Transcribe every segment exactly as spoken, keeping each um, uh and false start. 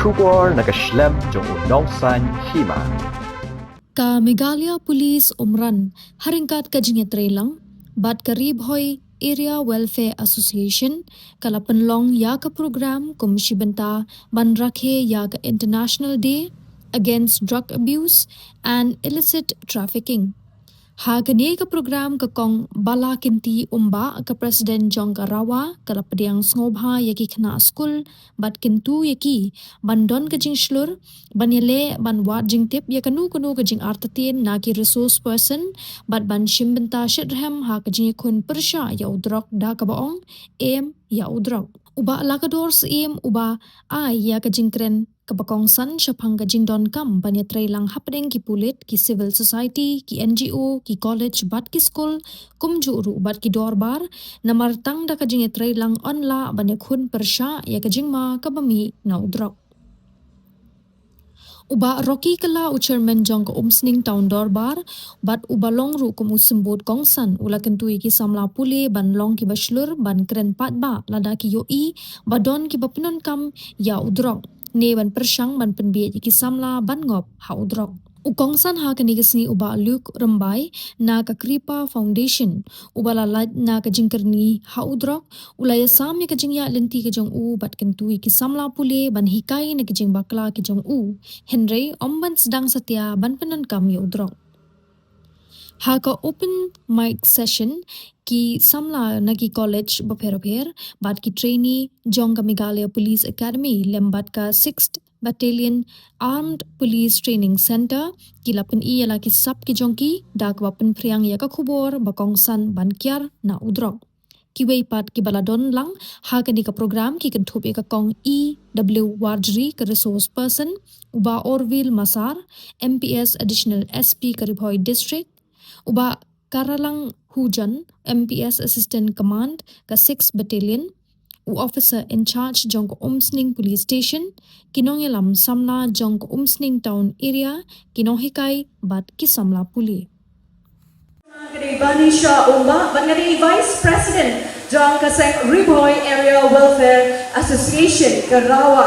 Khubor na ka shlem jong u Nongsaiñ Hima. Ka Meghalaya Police Umran, ha ryngkat ka jingïatreilang bad ka Ri Bhoi Area Welfare Association, ka la pynlong ïa ka program kum shi bynta ban rakhe ïa ka International Day Against Drug Abuse and Illicit Trafficking. Ha kane ka program, ka Kong Bala Kynti Umbah, ka President jong ka RAWA, ka la pdiang sngewbha ïa ki khynnah skul bad kyntu ïa ki ban don ka jingshlur, ban ïaleh, ban wad jingtip ïa kano kano ka jingartatien na ki resource person, bad ban shim bynta shitrhem ha ka jingïakhun pyrshah ïa u drok da kaba ong em ïa u drok. U Bah Lakador Syiem uba ai ïa ka jingkren kaba kongsan shaphang ka jingdonkam ban ïatreilang hapdeng ki pulit, ki civil society, ki N G O, ki college bad ki skul, kumjuh ruh bad ki dorbar, namar tang da ka jingïatreilang yn lah ban ïakhun pyrshah ïa ka jingma kaba mih na u drok. U Bah Rocky Kylla, u Chairman jong ka Umsning Town Dorbar bad uba long ruh kum u symbud kongsan, u la kyntu ïa ki samla pule ban long kiba shlur ban kren paidbah lada ki ïohi ba don kiba pyndonkam ïa u drok, ne ban pyrshang ban pynbiej ïa ki samla ban ngop ha u drok. U kongsan ha kane ka sngi u Bah Luke Rymbai na ka Kripa Foundation, uba la lait na ka jingkyrni ha u drok, u la ïasam ïa ka jingïaid lynti ka jong u bad kyntu ïa ki samla pule ban hikai na ki jingbakla ki jong u, hynrei ym ban sdang satia ban pyndonkam ïa u drok. Ha ka open mic session, ki samla na ki college bapher bapher bad ki trainee jong ka Meghalaya Police Academy lem bad ka sixth Battalion Armed Police Training Centre ki la pyni ïa la ki sap ki jong ki da kaba pynphriang ïa ka khubor ba kongsan ban kiar na u drok. Kiwei pat kiba la don lang ha kane ka program ki kynthup ïa ka Kong E W Warjri, ka resource person, u Bah Orville Masar, M P S Additional S P ka Ri Bhoi District, u Bah Karalang Hujan, M P S Assistant Command ka sixth Battalion, u officer in charge jong ka Umsning Police Station, ki nongïalam samla jong ka Umsning Town Area, ki nonghikai bad ki samla pule. Nga dei Banisha Umbah, bad nga dei Vice President jong ka seng Ri Bhoi Area Welfare Association ka RAWA.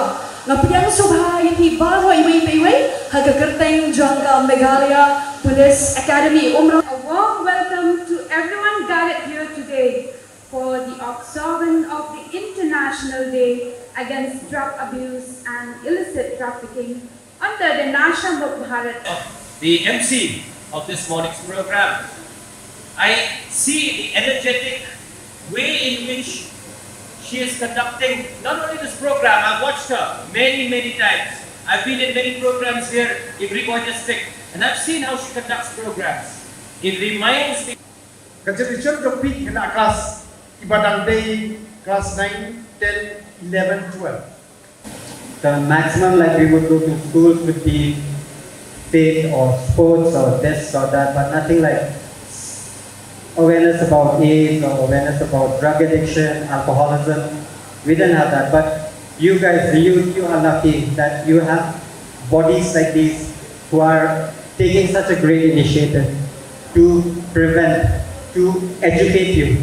Nga pdiang sngewbha ïa phi baroh iwei pa iwei ha ka kyrteng jong ka Meghalaya Police Academy Umrang. A warm welcome to everyone gathered here today for the observance of the International Day Against Drug Abuse and Illicit Trafficking under the Nasha Mukt Bharat. Of the M C of this morning's program. I see the energetic way in which she is conducting not only this program, I've watched her many, many times. I've been in many programs here in Ri Bhoi District, and I've seen how she conducts programs. It reminds me. Ka generation jong phi khynnah class kiba dang dei class nine, ten, eleven, twelve. The maximum, like, we would go to schools would be faith or sports or this or that, but nothing like awareness about AIDS or awareness about drug addiction, alcoholism. We didn't have that, but you guys, the youth, you are lucky that you have bodies like these who are taking such a great initiative to prevent, to educate you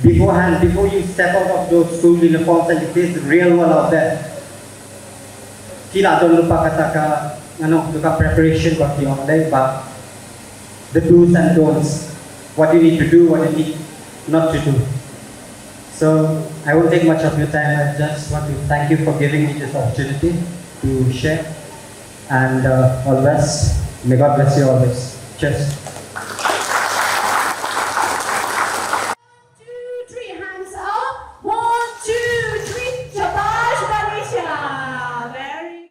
beforehand, before you step out of those school uniforms and you face the real world out there. Ki la don lypa kata ka, ano, ka preparation ba ki ong dei ba the do's and don'ts, what you need to do, what you need not to do. So I won't take much of your time. I just want to thank you for giving me this opportunity to share. And uh, all the best. May God bless you always. Cheers.